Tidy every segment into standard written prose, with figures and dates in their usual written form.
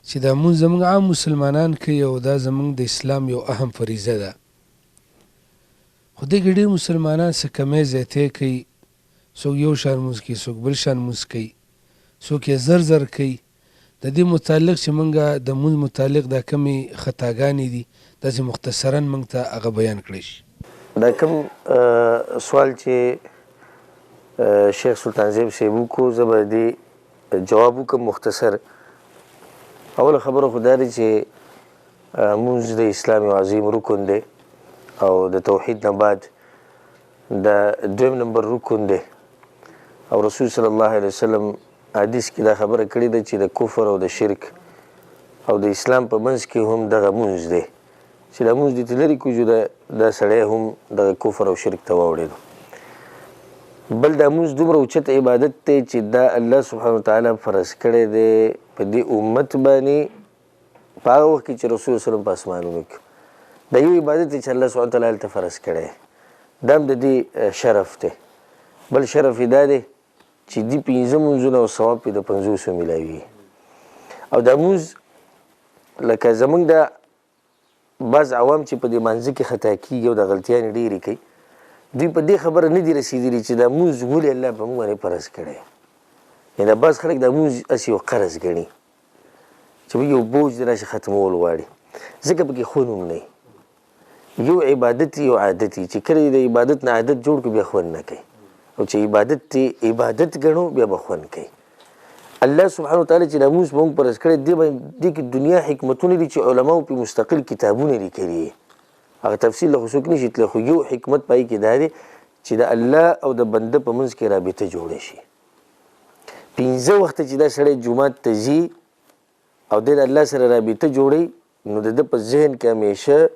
چې دا مونځ زمونږ عام مسلمانان کوي او دا زمونږ د اسلام یو اهم فریضه ده، خو دې کې ډېر مسلمانان څه کمی زیاتی کوي، څوک یو شان مونځ کوي، څوک بل شان مونځ کوي، څوک یې زر زر کوي. د دې متعلق چې مونږ د مونځ متعلق دا کمې خطاګانې دي داسې مختصراً مونږ ته هغه بیان کړی شي. دا کوم سوال چې شیخ سلطان زیب صاحب وکړو، زه به دې جواب وکړم مختصر. اوله خبره خو دا دی چې مونځ د اسلام یو عظیم رکن دی او د توحید نه بعد د دویم نمبر رکن دی، او رسول صلی الله علیه وسلم حدیث کې دا خبره کړې ده چې د کفر او د شرک او د اسلام په منځ کې هم دغه مونځ دی، چې دا مونځ دې ته لرې کړو چې دا سړی هم دغه کفر او شرک ته واوړېدو. بل دا مونځ دومره اوچت عبادت دی چې دا الله سبحانه وتعالی فرض کړی دی په دې امت باندې په هغه وخت کې چې رسول الله وسلم په اسمانونو کې. دا یو عبادت دی چې الله سبحانه وتعالی هلته فرض کړی، دا هم د دې شرف دی. بل شرف یې دا دی چې دې پنځه مونځونه او ثواب پرې د 50 میلاویږي. او دا مونځ لکه زمونږ د بعض عوام چې په دې مانځه کې خطا کېږي او د غلطیانې ډېرې کوي، دوی په دې خبره نه دي رسېدلي چې دا مونځ ولې الله په موږ باندې فرض کړی. یعنې دا بعض خلک دا مونځ هسې یو قرض ګڼي چې یو بوج دی راشي ختمول غواړي، ځکه پکې خوند هم نه وي. یو عبادت یو عادت وي چې کله یې د عبادت نه عادت جوړ کړو بیا خوند نه کوي، او چې عبادت یې عبادت ګڼو بیا به خوند کوي. الله سبحانه وتعالی چې دا مونځ په موږ فرض کړی دې باندې دې کې دنیا حکمتونه دي چې علماو پرې مستقل کتابونه لیکلي، هغه تفصیل له خو څوک نه شي تللی، خو یو حکمت په هغې کې دا دی چې د الله او د بنده په منځ کې رابطه جوړه شي. پنځه وخته چې دا سړی جومات ته ځي او دی د الله سره رابطه جوړوي، نو د ده په ذهن کې همیشه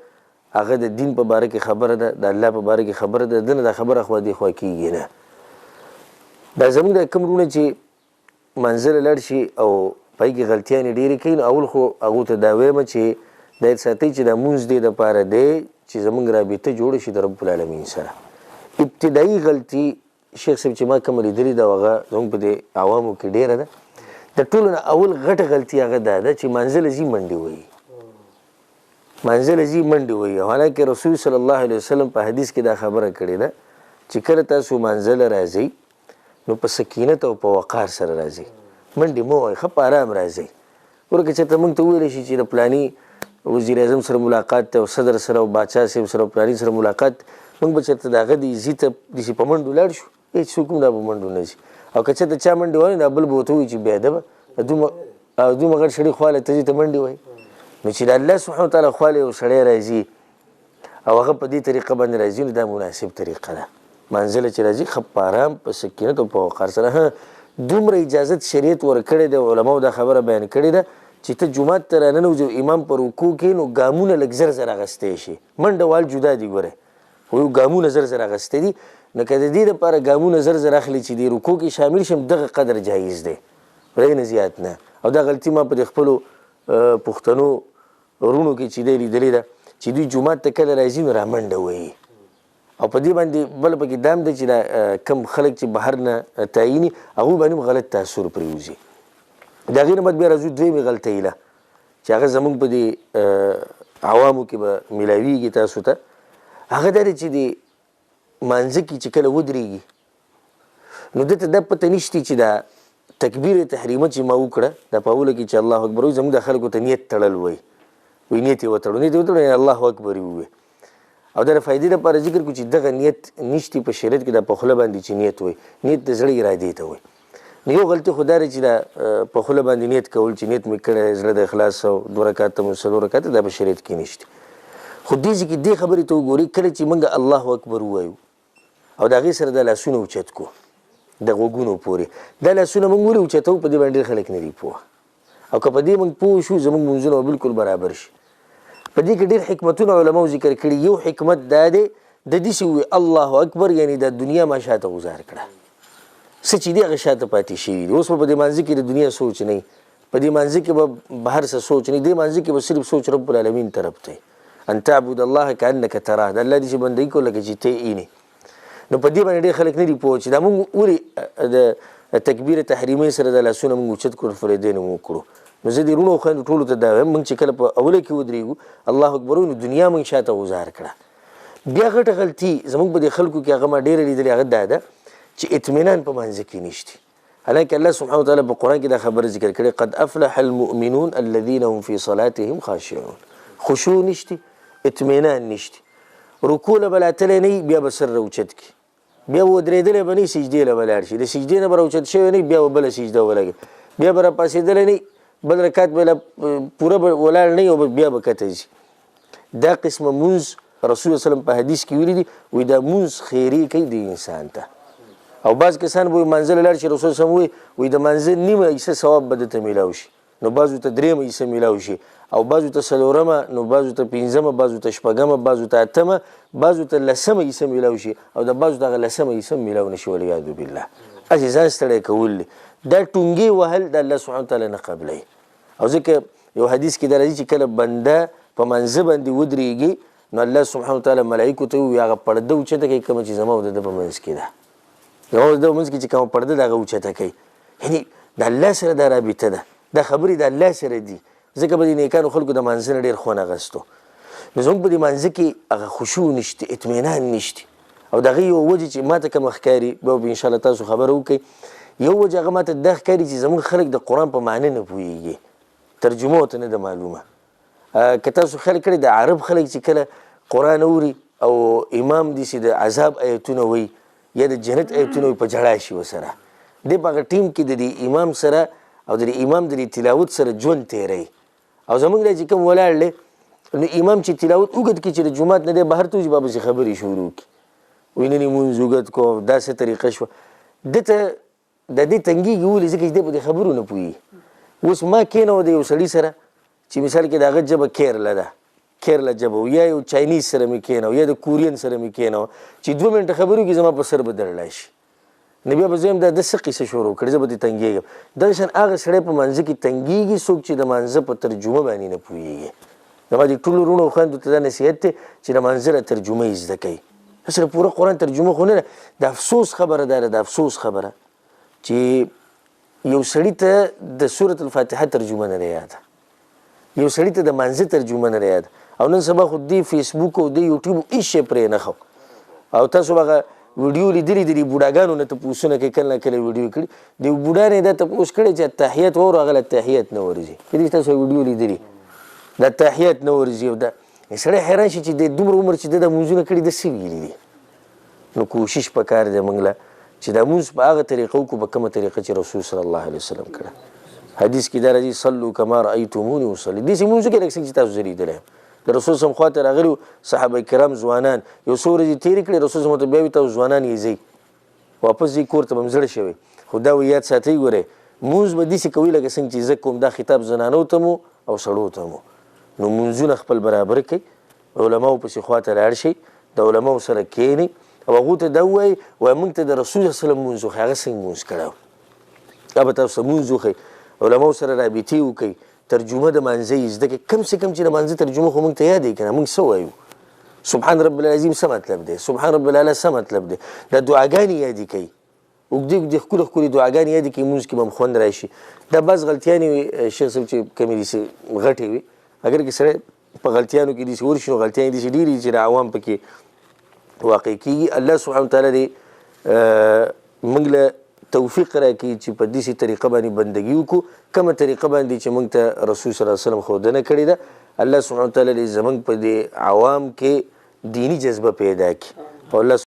هغه د دین په باره کې خبره ده، د الله په باره کې خبره ده، د ده نه دا خبره خوا دې خوا کېږي نه. دا زموږ د کوم وروڼه چې منزله لاړ شي او په هغې کې غلطیانې ډېرې کوي، نو اول خو هغو ته دا وایم چې دا یاد ساتئ چې دا مونځ دې دپاره دی چې زموږ رابطه جوړه شي د رب العالمین سره. ابتدایي غلطي شیخ صاحب چې ما کومه لیدلې ده، هغه زموږ په دې عوامو کې ډېره ده. د ټولو نه اول غټه غلطي هغه دا ده چې منزله ځي منډې وهي، منزله ځي منډې وهي. حالانکه رسول صلی الله علیه وسلم په حدیث کې دا خبره کړې ده چې کله تاسو منزله راځئ نو په سکینت او په وقار سره راځئ، منډې مه وهئ، ښه په ارام راځئ. ګوره که چېرته موږ ته وویل شي چې د پلاني وزیر اعظم سره ملاقات دی او صدر سره او باچا صاحب سره او پلاني سره ملاقات، موږ به چېرته د هغه د عزي ته داسې په منډو لاړ شو؟ هېڅ څوک هم دا په منډو نه ځي. او که چېرته چا منډې وهلې دا بل به ورته ووایي چې بېادبه، دومره غټ سړي خواله ته ځي ته منډې وهې. نو چې د الله سبحانه وتعالی خواله یو سړی راځي او هغه په دې طریقه باندې راځي، نو دا مناسب طریقه ده. منزله چې راځي ښه په ارام، په سکینت او په وقار سره. ها، دومره اجازت شریعت ورکړی دی، علماو دا خبره بیان کړې ده چې ته جومات ته راننوځې او امام په رکوع کې، نو ګامونه لږ زر زر اخیستی شي. منډه وال جدا دي ګوره، خو یو ګامونه زر زر اخیستی دي. نو که د دې دپاره ګامونه زر زر اخلي چې دې رکوع کې شامل شم، دغه قدر جایز دی، دې نه زیات نه. او دا غلطي ما په دې خپلو پښتنو وروڼو کې چې دی لیدلې ده چې دوی جومات ته کله راځي نو رامنډه وهي. او په دې باندې بل پکې دا هم دی چې دا کم خلک چې بهر نه تعیني هغوی باندې هم غلط تاثر پرېوځي. د هغې نه بعد بیا راځو دویمې غلطۍ له چې هغه زموږ په دې عوامو کې به میلاویږي تاسو ته. هغه دا دی چې دې مانځه کې چې کله ودرېږي نو ده ته دا پته نشته چې دا تکبیر تحریمه چې ما وکړه، دا په اوله کې چې الله اکبر وایي، زموږ د خلکو ته نیت تړل وایي، وایي نیت یې وتړو، نیت یې وتړو یعنې الله اکبر یې ووایي. او دا د فایدې دپاره ذکر کړو چې دغه نیت نشتي په شریعت کې، دا په خوله باندې چې نیت وایي، نیت د زړه ارادې ته وایي. نو یو غلطي خو دا ده چې دا په خوله باندې نیت کول چې نیت مې کړی زړه د اخلاص او دوه رکعته مو څلور رکعته، دا په شریعت کې نشته. خو دې ځای کې دې خبرې ته وګورئ، کله چې موږ الله اکبر ووایو او د هغې سره دا لاسونه اوچت کړو د غوږونو پورې، دا لاسونه موږ ولې اوچتوو؟ په دې باندې ډېر خلک نه دي پوه. او که په دې موږ پوه شو زموږ لمونځونه به بالکل برابر شي. په دې کې ډېر حکمتونه علماو ذکر کړي. یو حکمت دا دی د دې چې ووایي الله اکبر، یعنې دا دنیا ما شاته غوځار کړه، څه چې دي هغه شاته پاتې شوي دي. اوس به په دې مانځه کې د دنیا سوچ نه وي، په دې مانځه کې به بهر څه سوچ نه وي، دې مانځه کې به صرف سوچ رب العالمین طرف ته وي. ان تعبد الله کأنک تراه، د الله دې چې بندګي کوه لکه چې ته یې وینې. نو په دې باندې ډېر خلک نه دي پوه چې دا موږ ولې د تکبیر تحریمې سره د لاسونه موږ اوچت کړو، فریدین مو وکړو. نو زه دې وروڼو او خویندو ټولو ته دا وایم، موږ چې کله په اوله کې ودرېږو الله اکبر وایو، نو دنیا موږ شاته غوځار کړه. بیا غټه غلطي زموږ په دې خلکو کې هغه ما ډېره لیدلې، هغه دا ده چې اطمینان په مانځه کې نشته. حالانکه الله سبحانه وتعالی په قرآن کې دا خبره ذکر کړې، قد افلح المؤمنون الذين هم في صلاتهم خاشعون. خشوع نشته، اطمینان نشته، رکوع له به لا تللی نه وي، بیا به سر راوچت کړي، بیا به ودرېدلی به نه وي، سجدې له به لاړ شي، د سجدې نه به راوچت شوی نه وي، بیا به بله سجده ولګوي، بیا به راپاڅېدلی نه وي، بل رکعت به لا پوره به ولاړ نه وي او بیا به کښته ځي. دا قسمه مونځ رسول الله وسلم په حدیث کې ویلي دي، وایي دا مونځ خیرې کوي د انسان ته. او بعض کسان به مانځه له لاړ شي، رسول الله وایي، وایي د مانځه نیمه حصه ثواب به ده ته میلاو شي، نو بعضو ته درېیمه حصه میلاو شي، او بعضو ته څلورمه، نو بعضو ته پنځمه، بعضو ته شپږمه، بعضو ته اتمه، بعضو ته لسمه حصه میلاو شي، او د بعضو ته هغه لسمه حصه هم میلاو نه شي، والعیاذ بالله. هسې ځان ستړی کول دي، دا ټونګې وهل د الله سبحانه وتعالی نه قبلوي. او ځکه یو حدیث کې دا راځي چې کله بنده په مانځه باندې ودرېږي، نو الله سبحانه وتعالی ملایکو ته ووایي هغه پرده اوچته کوي کومه چې زما او د ده په منځ کې ده، زما او د ده په منځ کې چې کومه پرده ده هغه اوچته کوي. یعنې د الله سره دا رابطه ده، دا خبرې د الله سره دي، ځکه به د نیکانو خلکو د مانځه نه ډېر خوند اخیستو. نو زموږ په دې مانځه کې هغه خشوع نشته، اطمینان نشته. او د هغې یوه وجه چې ما ته کومه ښکاري، بیا به انشاءالله تاسو خبره وکړئ، یو وجه هغه ما ته دا ښکاري چې زموږ خلک د قرآن په معنی نه پوهېږي، ترجمه ورته نه ده معلومه. که تاسو خیال کړئ د عرب خلک چې کله قرآن اوري او امام دې چې د عذاب ایتونه وایي یا د جنت ایتونه وایي، په ژړا شي ورسره. دی په هغه ټیم کې د دې امام سره او د دې امام د دې تلاوت سره ژوند تېروي. او زموږ دا چې کوم ولاړ دی، نو امام چې تلاوت اوږد کړي، چې د جومات نه دی بهر ته وځي، بیا به خبرې شروع کړي، وایي نن یې مونځ اوږد کړو، داسې طریقه شوه. ده ته د دې تنګېږي، ولې؟ ځکه چې دی په دې خبرو نه پوهېږي. اوس ما کښېنوه د یو سړي سره چې مثال کې د هغه ژبه کیرله ده، کیرله ژبه و، یا یو چاینیز سره مې کښېنوه، یا د کورین سره مې کښېنوه، چې 2 منټه خبرې وکړي زما په سر به درړای شي. نو بیا به زه هم دا د څه قصه شروع کړې، زه به ترې تنګېږم. دغه شان هغه سړی په مانځه کې تنګېږي څوک چې د مانځه په ترجمه باندې نه پوهېږي. زما د ټولو وروڼو او خویندو ته دا نصیحت دی چې د مانځه له ترجمه یې زده کوي. اصل پوره قرآن ترجمه خو نه ده. د افسوس خبره دا ده، د افسوس خبره چې یو سړي ته د سورة الفاتحه ترجمه نه ده یاده، یو سړي ته د مانځه ترجمه نه ده یاده. او نن سبا خو دې فیسبوک او دې یوټیوب هېڅ شی پرې نه ښو. او تاسو به هغه ویډیو لیدلې دي، د بوډاګانو نه تپوسونه کوي، کله کله ویډیو کړي، د یو بوډا نه یې دا تپوس کړی چې التحیات واوره، هغه له التحیات نه ورځي. کېدای شي تاسو ویډیو لیدلې، د التحیات نه ورځي. او دا سړی حیران شي چې د دومره عمر چې ده دا مونځونه کړي، ده څه ویلي دي؟ نو کوشش پکار دی موږ له چې دا مونځ په هغه طریقه وکړو په کومه طریقه چې رسول صلی الله علیه وسلم کړه. حدیث کې دا راځي، صلو کما رأیتموني اصلي. داسې مونځ وکړئ لکه څنګه چې تاسو زه لیدلی یم. د رسول صلی الله علیه وسلم خواته راغلي وو صحابه کرام ځوانان، یو څو ورځې تېرې کړې، رسول صلی الله علیه وسلم ورته بیا وویل تاسو ځوانان یې ځئ، واپس ځئ کور ته به م زړه شوی، خو دا وایي یاد ساتئ ګورئ مونځ به داسې کوئ لکه څنګه چې زه کوم. دا خطاب زنانو ته مو او سړو ته مو. نو مونځونه خپل برابر کړئ، علماو پسې خواته لاړ شئ، د علماو سره کښېنئ او هغو ته دا ووایئ، وایي موږ ته د رسول صلی الله علیه وسلم مونځ وښیي، هغه څنګه مونځ کړی و، دا به تاسو ته مونځ وښیي. علماو سره رابطې وکړئ، ترجمه د مانځه یې زده کړئ. کم سه کم چې د مانځه ترجمه خو موږ ته یادې که نه، موږ څه وایو؟ سبحان رب العظیم څه مطلب دی، سبحان رب الاعلی څه مطلب دی، دا دعاګانې یادې کړئ، اوږدې اوږدې ښکلې ښکلې دعاګانې یادې کړئ، مونځ کې به هم خوند راشي. دا بعض غلطیانې وي شیخ صاحب چې کمې داسې غټې وي، اګر که سړی په غلطیانو کې داسې ورشي نو غلطیانې داسې ډېرې دي چې د عوام پکې واقع کېږي. الله سبحانه وتعالی دې موږ له توفیق راکړي چې په داسې طریقه باندې بندګي وکړو کومه طریقه باندې چې موږ ته رسول صلی الله علیه وسلم ښودنه کړې ده. الله سبحانه وتعالی دې زموږ په دې عوام کې دیني جذبه پیدا کړي او الله